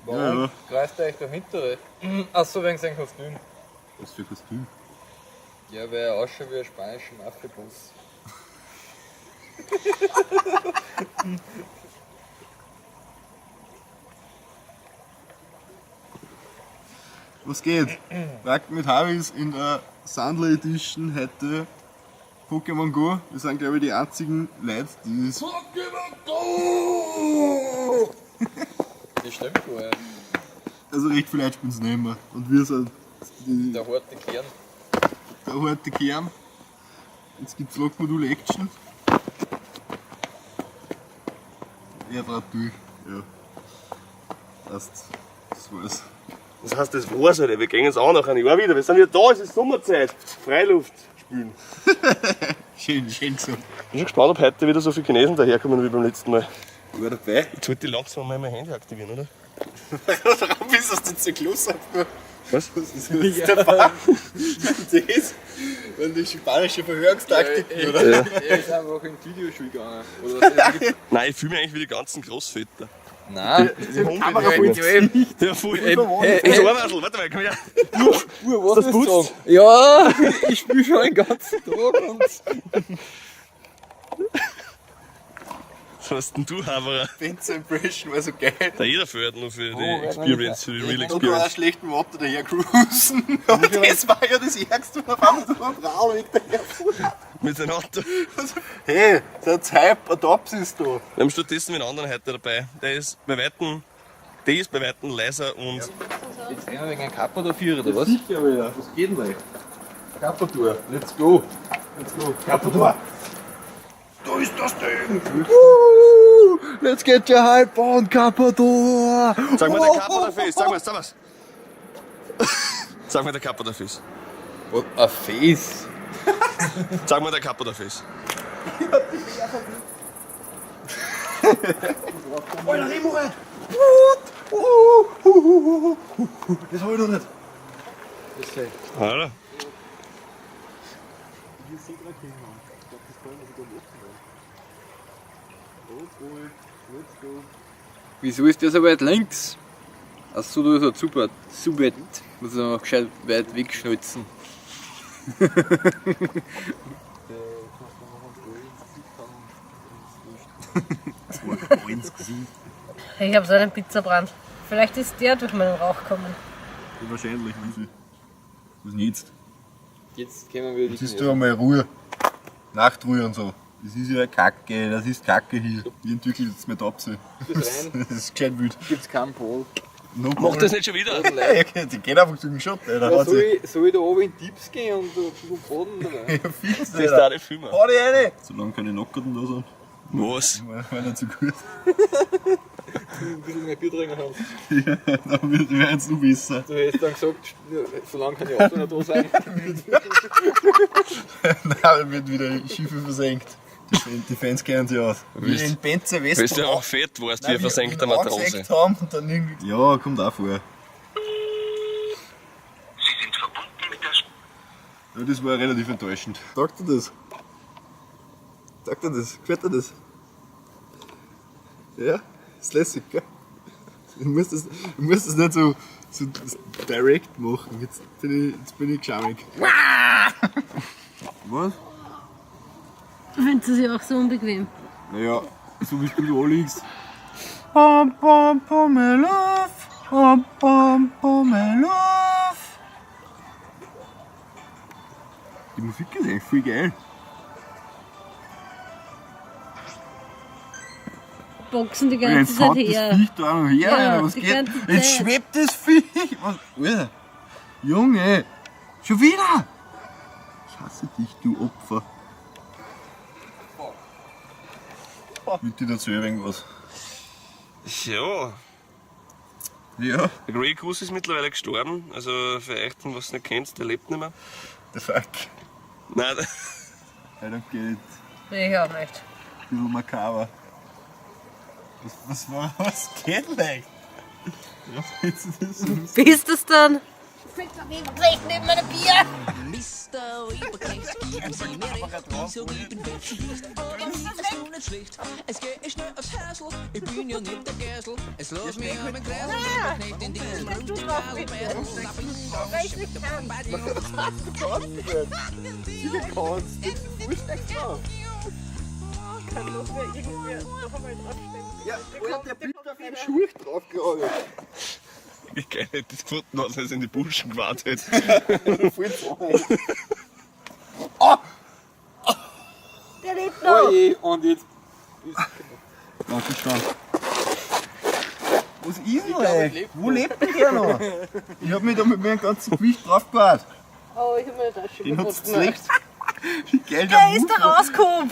Warum Ja, ja. greift er euch der hintere? Achso, wegen seinem Kostüm. Was für Kostüm? Ja, weil er ausschaut wie ein spanischer Mafia-Boss. Was geht? Nackt mit Harris in der Sandler Edition heute Pokémon Go. Wir sind, glaube ich, die einzigen Leute, die das. Pokémon Go! Das stimmt schon, ja. Also recht viele Leute spielen es nicht mehr. Und wir sind die, Der harte Kern. der harte Kern. Jetzt gibt's Lokmodul Action. Er trat durch. Ja. Passt. Das war's. Das heißt, das war's halt. Wir gehen jetzt auch nach einem Jahr wieder. Wir sind wieder da, es ist Sommerzeit. Freiluft spielen. Schön, schön gesagt. Ich bin schon gespannt, ob heute wieder so viele Chinesen daherkommen wie beim letzten Mal. War dabei. Jetzt sollte ich langsam mal mein Handy aktivieren, oder? Warum bist du denn zu Kloß Was? Das ist der Bar. Das, wenn die spanische Verhörungstaktik, oder? Er ist einfach in die Videoschule gegangen. Oder was? Nein, ich fühle mich eigentlich wie die ganzen Großväter. Nein, Kamera voll ins Ja, voll. Eben. Hey, so, Waschel, warte mal, komm her. was das willst du putzt? sagen? Ja, ich spiele schon den ganzen Tag und. Was hast denn du, Haberer? Spencer Impression war so geil. Da jeder fährt nur für die Oh, Experience, für die Real Und du Experience. auch schlechten Worte daher cruisen. Aber das war ja das Ärgste, wenn auf einmal so ein Radweg daher Mit seinem Auto. Hey, der Hype Adopts ist da. Wir haben stattdessen einen anderen heute dabei. Der ist bei Weitem, der ist bei Weitem leiser und Jetzt gehen wir wegen einem Kappa oder Vierer, oder was? Sicher wieder. Was geht denn da? Kappatour. Let's go. Let's go. Kappatour. Da ist das Ding. Let's get your hype on, Kappatour. Sag mal der Kappa der Face, sag mal, sag mal's. Sag mal der Kappa der Face. What a face. Sag mal der Kappa der Face. Das hab ich noch nicht. Alter. Hier sind drei Kinder. Ich glaube, das können wir sogar machen. Oh boy, let's go. Wieso ist der so weit links? Achso, da ist er super, zu weit. Muss er noch gescheit weit wegschnalzen. Ich habe so einen Pizzabrand. Vielleicht ist der durch meinen Rauch gekommen. Wahrscheinlich, easy. Was denn jetzt? Jetzt kommen wir die Jetzt ist du einmal Ruhe. Nachtruhe und so. Das ist ja Kacke, das ist Kacke hier. Ich entwickle jetzt meine Topse. Das rein. Das ist gescheit wild. Gibt's keinen Pol. No Mach das nicht schon wieder. Ja, okay, die geht einfach durch den Shot, Alter. Ja, Hat soll, sie. ich, soll ich da oben in Tipps gehen und ein bisschen Boden dabei? Ja, fix, Das ist Alter. da nicht Filmer. Hau dich rein! Solange keine Lockerten da sind. Was? War nicht so gut. Ein bisschen mehr Bier trinken haben. Ja, dann wäre es noch besser. Du hättest dann gesagt, solange keine Autos nicht da sind. Nein, dann wird wieder Schiffe versenkt. Die Fans kennen sich aus. Wie Willst- in Benze Weil du ja Westbau. auch fett warst, wie ein versenkter Matrose. Angesenkt haben und dann irgendwie. Ja, kommt auch vor. Sie sind verbunden mit der Ja, das war relativ enttäuschend. Sagt dir das? Sagt dir das? Gefällt dir das? Ja, ist lässig, gell? Du musst das nicht so direkt machen. Jetzt bin ich geschamig. Was? Findest du sie auch so unbequem? Naja, so wie du da liegst. Pam, pam, pam, my love. Pam, pam, pam, my love. Die Musik ist eigentlich voll geil. Boxen die Ja, ganze jetzt Zeit haut das her. Viech da auch noch her, Ja, Alter, was die geht? ganze Jetzt Zeit. schwebt das Viech! Was? Alter. Junge! Schon wieder! Ich hasse dich, du Opfer. Mit dir dazu irgendwas. Ja, Ja, der Grey Goose ist mittlerweile gestorben. Also für euch, die was nicht kennt, der lebt nicht mehr. the fuck. Nein, I don't get it. Ich auch nicht. Bisschen makaber. Was geht leicht? Ja, jetzt ist das so Bist es dann? Mr. Weberknecht neben meinem Bier. Mr. Weberknecht, geben Sie mir recht, wieso ich bin fetzendicht, aber mir ist noch nicht schlecht. Es geht schnell aufs Häusl, ich bin ja nicht der Geisel. Es lass mich um den Kreisel, Weberknecht in diesem Du drauf, bitte. Weil ich nicht kann. Sicher kannst. Du steigst drauf. Kann noch wer irgendwie noch einmal draufstehen. Ja, Alter, der Bild auf einen Schuh draufgegangen. Ich geil hätte das gefunden, was er in die Buschen gewartet. Voll zusammen. Der lebt noch. Oje, und jetzt. Danke schon. Was ist denn ey? Wo lebt denn der noch? Ich hab mich da mit meinem ganzen Gewicht draufgehauen. Oh, ich hab meine Tasche Den hat's kaputt zerlegt. Wie geil der Der ist Mut da rausgekommen.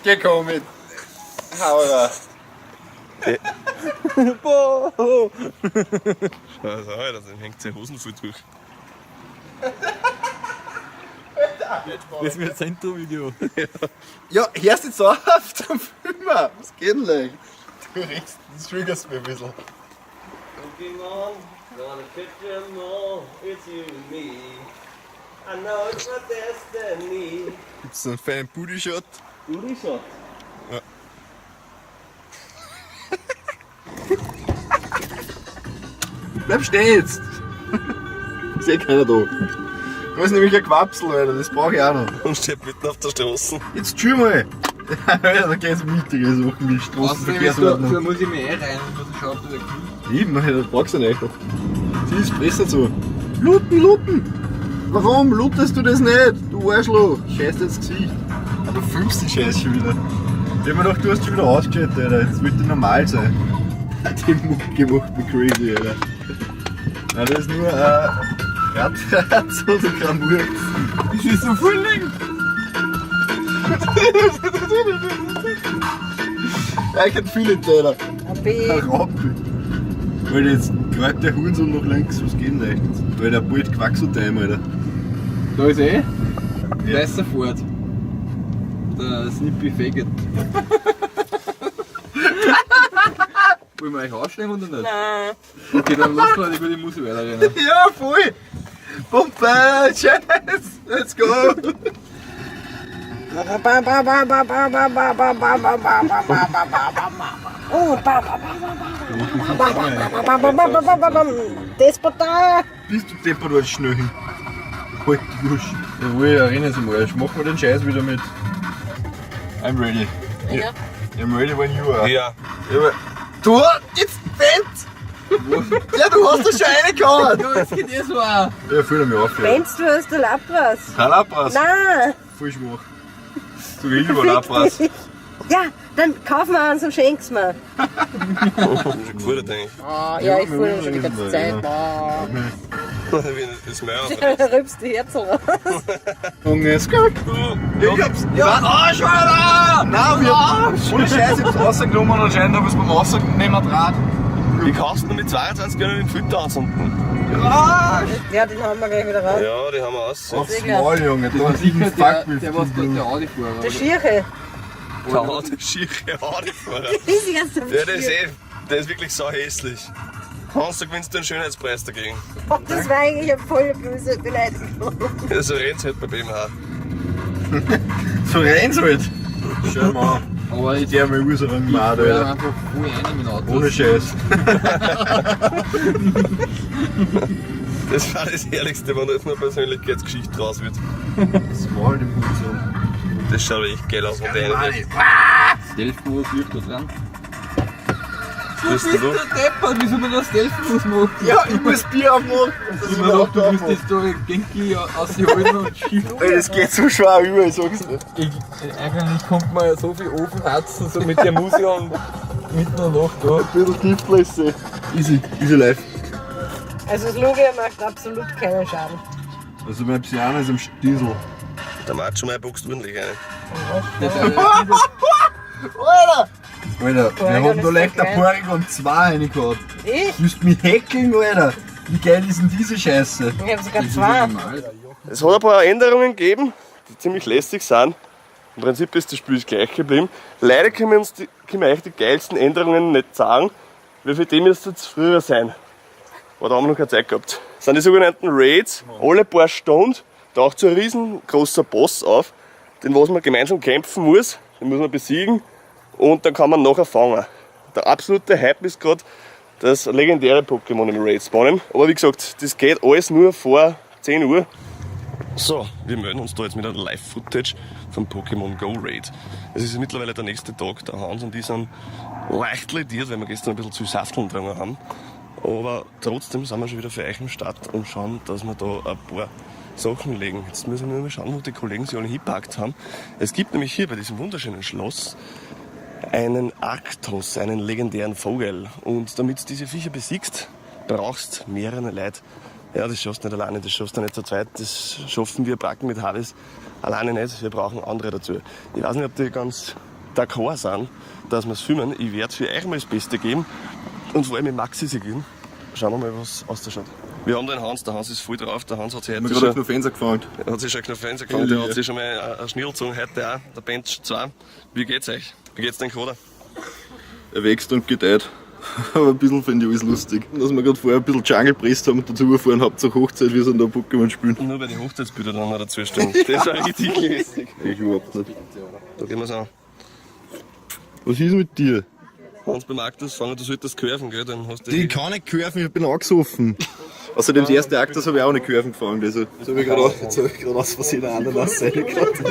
Geh komm mit. Hau raus. Also, Alter, dem hängt seine Hosen voll durch. Das wird ein Intro-Video. Ja, hörst jetzt auf zum Filmen. Was geht denn leicht? Du regst, du triggerst mich ein bisschen. Looking on, gonna catch 'em all, it's you and me. I know it's my destiny. Gibt's einen feinen Booty-Shot? Booty Shot. Bleib stehen jetzt! Ist eh keiner da. Da ist nämlich ein Quapsel, Alter, das brauche ich auch noch. Und steht mitten auf der Straße. Jetzt chill mal! Ja, da geht's um wichtige Sachen wie Außerdem ist da, Straßenverkehrsordnung. da muss ich mich eh rein und muss schauen, ob der kühlt. Eben, das brauchst du nicht. Sie ist besser so. Looten, looten! Warum lootest du das nicht? Du Arschloch! Scheiß dir ins Gesicht. Aber filmst die Scheiße schon wieder. Ich hab mir gedacht, du hast schon wieder ausgeschaltet, Alter. Jetzt wird die normal sein. Die Mucke macht mich crazy, Alter. Nein, das ist nur Ratz und Gramur. Das ist so Frühling! I can feel it, Alter. Abi. Rappi. Alter, jetzt greift der Hurensohn nach links, was geht denn echt? Weil der bald Quaxo-Time, Alter. Da ist eh. Ja. Weißer Ford. Der Snippy Faggot. Wollen wir euch aussteigen oder nicht? Nein. Okay, dann lass mal die gute Musik weiterrennen. Ja, voll! Pumpe! Scheiß! Let's go! Despota! Bist du deppert oder schnell hin? Halt die Wurst. Jawohl, erinnern Sie mal. Machen wir den Scheiß wieder mit. I'm ready. Ja. I'm ready when you are. Ja. Ja, aber- Du, jetzt pennt! Ja, du hast doch schon reingehauen! Ja, jetzt geht eh so auch. Ja, fühl mich auf. Ja. Meinst du, hast du Lapras? Kein Lapras. Nein! Voll schwach. So wie ich über Lapras. Ja, dann kauf mir eins und schenk's mir. Ich hab schon gefordert eigentlich. Oh, ja, ich wir fühle schon die müssen ganze mal, Zeit. ja. Boah. Das ist mehr. Da rülpst die Herzen raus. Junge, Skirt. Ich hab's. Ja, Arsch, Alter! Nein, wir. Ohne Scheiß, ich hab's rausgenommen und anscheinend hab ich's beim Rausnehmen draht. Wie kannst du mit 22 Jahren den Filter anzünden? Ja, den haben wir gleich wieder raus. Ja, die haben wir aus. Aufs Maul, Junge. Das war Da sicher der, fuck with der was blue. der Audi-Fahrer. Der Schirche. Der der schiere Audi-Fahrer. Ist erst Ja, der ist eh, der ist wirklich sau hässlich. Hans, da gewinnst du einen Schönheitspreis dagegen. Das war eigentlich eine voll böse Beleidigung. So rennt's halt bei BMH. So renn's halt. Schau mal. Aber ich Der mal unseren ich Mad, fahr Alter. einfach voll rein mit dem Auto. Ohne Scheiß. Das war das Herrlichste, wenn da jetzt noch eine Persönlichkeitsgeschichte draus wird. Das Maul, dem Hurensohn. Das schaut echt geil aus, wenn der eine wird. Stealth-Modus wirft da dran. Bist du? der Deppert, wieso man das Stealth-Modus macht? Ja, ich muss Bier aufmachen. Das Ich mir gedacht, du musst jetzt da Genki ausholen und schieben. Ey, das geht so schwer über, ich sag's dir. Ich, eigentlich kommt man ja so viel Ofenhatzen so mit der Musik und mitten in der Nacht da. Ein bisschen Giftlässe. Easy, easy life. Also das Lugia macht absolut keinen Schaden. Also mein Psyana ist am Stiesel. Der Macho Mai boxt ordentlich eine. Alter! Alter, wir Porygon haben da ist leicht so ein klein. Porygon 2 reingehauen. Ich? Du musst mich heckeln, Alter! Wie geil ist denn diese Scheiße? Ich habe sogar zwei. Es hat ein paar Änderungen gegeben, die ziemlich lästig sind. Im Prinzip ist das Spiel gleich geblieben. Leider können wir, können wir euch die geilsten Änderungen nicht sagen, weil für die müsste es früher sein. Aber da haben wir noch keine Zeit gehabt. Das sind die sogenannten Raids. Alle paar Stunden taucht so ein riesengroßer Boss auf, den was man gemeinsam kämpfen muss. Den muss man besiegen und dann kann man nachher fangen. Der absolute Hype ist gerade, dass legendäre Pokémon im Raid spawnen. Aber wie gesagt, das geht alles nur vor 10 Uhr. So, wir melden uns da jetzt mit einer Live-Footage vom Pokémon Go Raid. Es ist mittlerweile der nächste Tag, der Hans und ich sind leicht lediert, weil wir gestern ein bisschen zu Safteln getrunken haben. Aber trotzdem sind wir schon wieder für euch am Start und schauen, dass wir da ein paar Sachen legen. Jetzt müssen wir nur mal schauen, wo die Kollegen sich alle hingepackt haben. Es gibt nämlich hier bei diesem wunderschönen Schloss einen Arktos, einen legendären Vogel. Und damit du diese Viecher besiegst, brauchst mehrere Leute. Ja, das schaffst du nicht alleine, das schaffst du nicht zu zweit, das schaffen wir Bracken mit Harvis alleine nicht. Wir brauchen andere dazu. Ich weiß nicht, ob die ganz d'accord sind, dass wir es filmen. Ich werde für euch mal das Beste geben und vor allem mit Maxi sie geben. Schauen wir mal, was ausschaut. Wir haben den Hans, der Hans ist voll drauf, der Hans hat sich Ich heute habe gerade schon, auf den Fenster gefangen. hat sich schon Knopfenser gefangen, der hat sich schon mal einen Schnee gezogen heute auch, der Bench 2. Wie geht's euch? Wie geht's dein Kader? Er wächst und gedeiht. Aber ein bisschen finde ich alles lustig. Dass wir gerade vorher ein bisschen Jungle presst haben und dazu gefahren, Hauptsache Hochzeit, wir sind da Pokémon spielen. Nur bei den Hochzeitsbildern dann noch dazu stehen. Das war richtig lässig. Ich überhaupt nicht. Da gehen wir's an. Was ist mit dir? Hans beim Arktos fangen, du solltest körfen, gell? Dann hast du Die kann nicht körfen, ich bin angesoffen. Außerdem das erste Akt, das habe ich auch nicht körfen gefangen. Also, jetzt habe ich gerade jetzt hab ich gerade aus Versehen eine Ananas reingekriegt.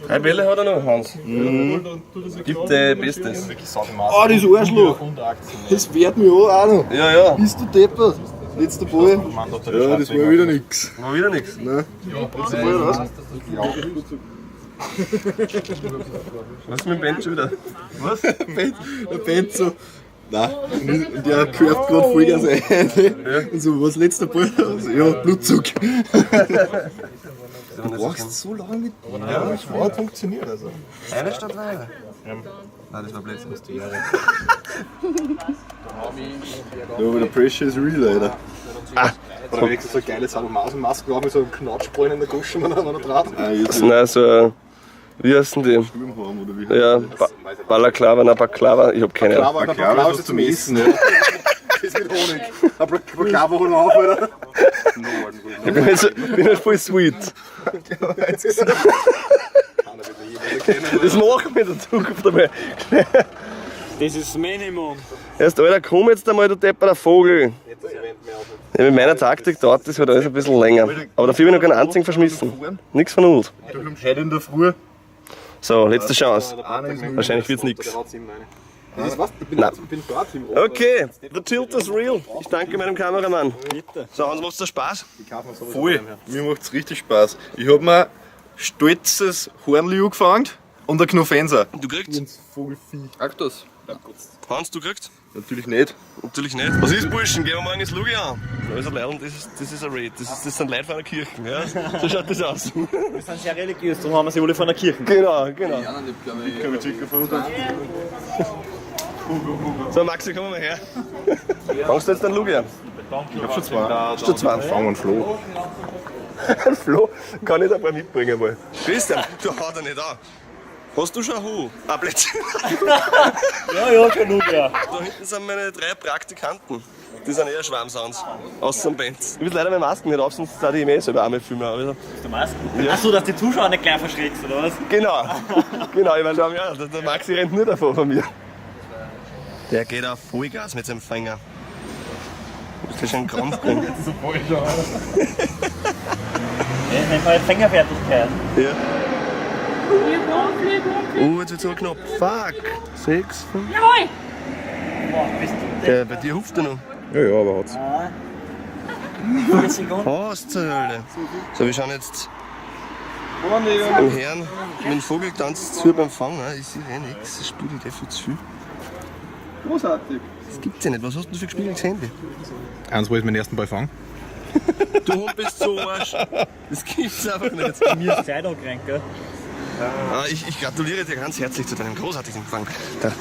3 Bälle hat er noch, Hans. Mhm. Gib dir Bestes. Ah, das Arschloch! Das wehrt mich an auch noch. Ja, ja. Bist du deppert? Letzter Ball. Ja, das war wieder nix. War wieder nichts. Nein. Letzter Ball raus. Was ist mit dem Ben schon wieder? Was? Der Ben so. Nein, und der körft gerade Vollgas ein. Und so, was letzter Ball? Also, ja, Blutzug. Du brauchst so lange mit. Ja, das hat funktioniert. Also. Eine statt eine. Nein, das war Blödsinn. Ja, aber der Pressure is real, Alter. Oder wenigstens so eine geile Sadomaso-Maske auch mit so einem Knautschballen in der Gusche, wenn er draht. Ah, jetzt Nein, so, wie heißen die? Sturmhorn oder wie? Ja, Balaklava, na Baklava, ich hab keine Ahnung. Baklava, Baklava ist zum Essen. Ja. Das ist mit Honig. Ein Baklava holen wir auf, Alter. Ich bin jetzt, bin jetzt voll sweet. Das machen wir in der Zukunft einmal. Das ist das Minimum. Erst, Alter, komm jetzt einmal, du depperter Vogel. Ja, mit meiner Taktik dauert das halt alles ein bisschen länger. Aber dafür habe ich noch keinen einzigen verschmissen. Nix von uns. Heute in der Früh. So, letzte Chance. Wahrscheinlich wird's nix. Das ist was? Ich bin, Nein. ich bin dort im Okay, the tilt is real. Ich danke meinem Kameramann. So, Hans, macht's dir Spaß? Voll. Mir macht's richtig Spaß. Ich hab mir stolzes Hornliu gefangen und ein Knofenser. Du kriegst? Arktos. Hans, du kriegst? Natürlich nicht. Natürlich nicht. Was ist, Burschen? Gehen wir morgen ins Lugi an. Also, Leute, das ist ein Raid. Das sind Leute von einer Kirche. Ja? So schaut das aus. Wir sind sehr religiös, darum haben wir sie alle von der Kirche. Genau, genau. Die anderen, die glaube ich. So, Maxi, komm mal her. Fangst du jetzt den Lugi an? Ich hab schon zwei. Hast du zwei? Fang und Flo. Ein Flo kann ich da ein paar mitbringen mal. Christian, du haut er nicht an. Hast du schon ein Hu? Ah, Blödsinn. Ja, ja, genug, ja. Da hinten sind meine drei Praktikanten. Die sind eher Schwarmsounds. Außer dem Benz. Ich will leider meine Masken nicht auf, sonst darf ich mir eh selber einmal filmen. Aber Du Masken? Achso, dass die Zuschauer nicht gleich verschreckst, oder was? genau. Genau, ich meine, da haben ja, der Maxi rennt nur davor von mir. Der geht auf Vollgas mit seinem Finger. Das ist schon ein Krampf drin. Ja, das nennt man Fingerfertigkeit. Ja. Oh, jetzt wird's aber knapp. Fuck. 6, 5. Jawohl! Boah, bist du Der, bei dir huft er noch. Ja, ja, aber hat's. 4 Sekunden? Was zur Hölle? So, wir schauen jetzt dem Herrn mit dem Vogel tanzt zu beim Fangen. Ich sehe eh nichts. Das spiegelt eh viel zu viel. Großartig. Das gibt's ja nicht. Was hast du denn für gespiegeltes Handy? Eins, wo ich meinen ersten Ball fange. Du Hund bist so Arsch. Das gibt's einfach nicht. Mir ist Zeit angerannt, gell? Ah, ich gratuliere dir ganz herzlich zu deinem großartigen Fang. Da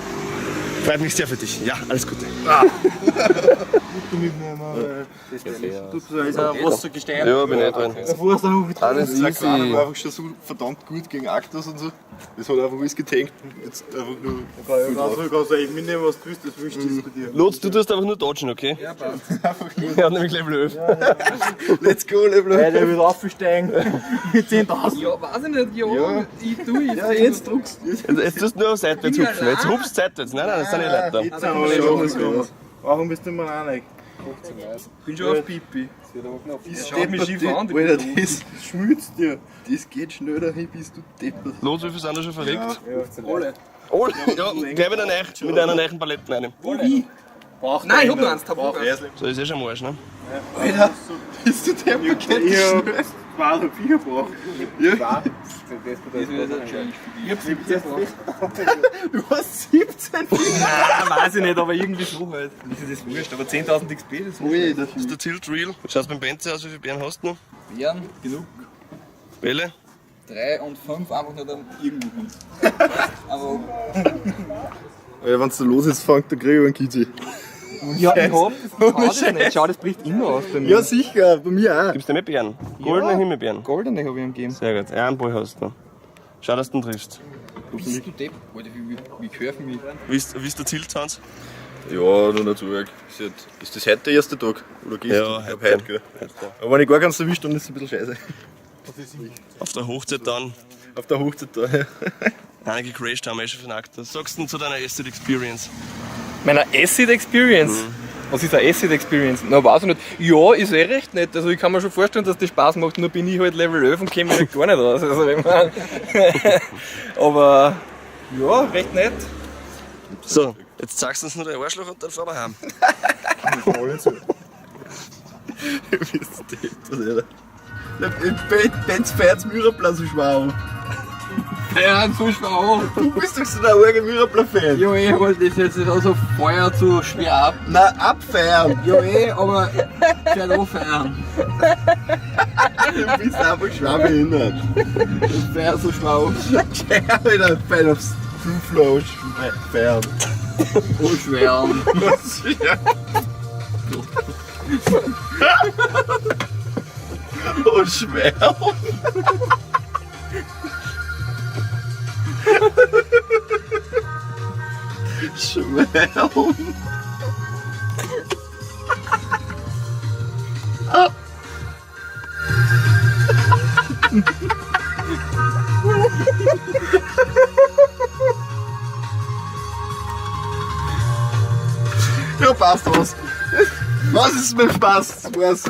Freut mich sehr für dich. Ja, alles Gute. Wassergestein. Ja, bin ich drin. Alles easy. War einfach schon so verdammt gut gegen Actors und so. Das hat einfach alles getankt. Jetzt einfach nur. Kannst du eben mitnehmen, was du willst, das wünscht ist bei dir. Lutz, du tust einfach nur dodgen, okay? Ja, passt. Er hat nämlich Level 11. Let's go, Level. Der wird aufsteigen. Mit 10.000. Ja, weiß ich nicht, ja, ich tu jetzt. Ja, jetzt druckst du. Jetzt tust du nur seitwärts hupfen. Jetzt hupfst du seitwärts. Nein, nein, das sind eh Leute. Warum bist du immer einig? Bin schon auf Pipi. Das Schaut mich schief an, die Alter, das, Schmilzt dir. das geht schnell dahin, bist du deppert. Lutz, wie viel sind da schon verrückt? Alle. Alle? Ja, gleich mit einer neuen Palette rein. Nein, ich hab noch eins, hab noch eins. So, ist eh schon am Arsch, ne? Alter, bist du deppert? Geht Ich das hab schnell? zwei oder vier gebraucht. Das wäre eine Challenge für dich. Ich hab 17 gebraucht. Du hast 17 Nein, weiß ich nicht, aber irgendwie so halt. Mir ist das wurscht, aber 10.000 XP, das ist Alter, Ist der Tilt real? Schaut's beim Benze aus, wie viele Bären hast du noch? Bären, genug. Bälle? 3 und 5 einfach nicht am irgendwo hin. Aber Alter, wenn's da los ist, fängt der Gregor einen Kitty. Ja, ich hab das. Schau das nicht. Schau, das bricht immer aus bei mir. Ja, sicher, bei mir auch. Gibst du mir Bären? Goldene Himmelbeeren. Goldene habe ich ihm gegeben. Sehr gut. Ja, einen Ball hast du noch. Schau, dass du ihn triffst. bist du Depp? Alter, wie gehört mich? Wie ist der Tilt, Hans? Ja, noch nicht so arg. Ist das heute der erste Tag? Oder gestern? Ja, Ich glaub, heute. heute, gell. Aber wenn ich gar keins erwischt, dann ist es ein bisschen scheiße. Auf der Hochzeit dann. Auf der Hochzeit da, ja. Eine gecrashed haben wir eh schon vernackt. Was sagst du denn zu deiner Acid Experience? Meiner Acid Experience. Was ist eine Acid Experience? Na, weiß ich nicht. Ja, ist eh recht nett. Also ich kann mir schon vorstellen, dass das Spaß macht, nur bin ich halt Level 11 und käme halt gar nicht raus. Also ich mein, aber ja, recht nett. So, jetzt zeigst du uns nur den Arschloch und dann fahren wir heim. Du bist deppert, Alter. Benz feiert's Mürapla so schwer. Feiern so schwer. Du bist doch so der arge Mürapla-Fan. Ja, eh, halt, das jetzt ist also Feuer zu schwer ab. Na, abfeiern. Ja, eh, aber gescheit anfeiern. Du bist einfach schwer behindert. Feier so schwer ab. Alter, fein aufs True Flow feiern. Oh, schwer. Oh, schwer. Schwer. Ja, passt was. Was ist mit Spaß? Das war's.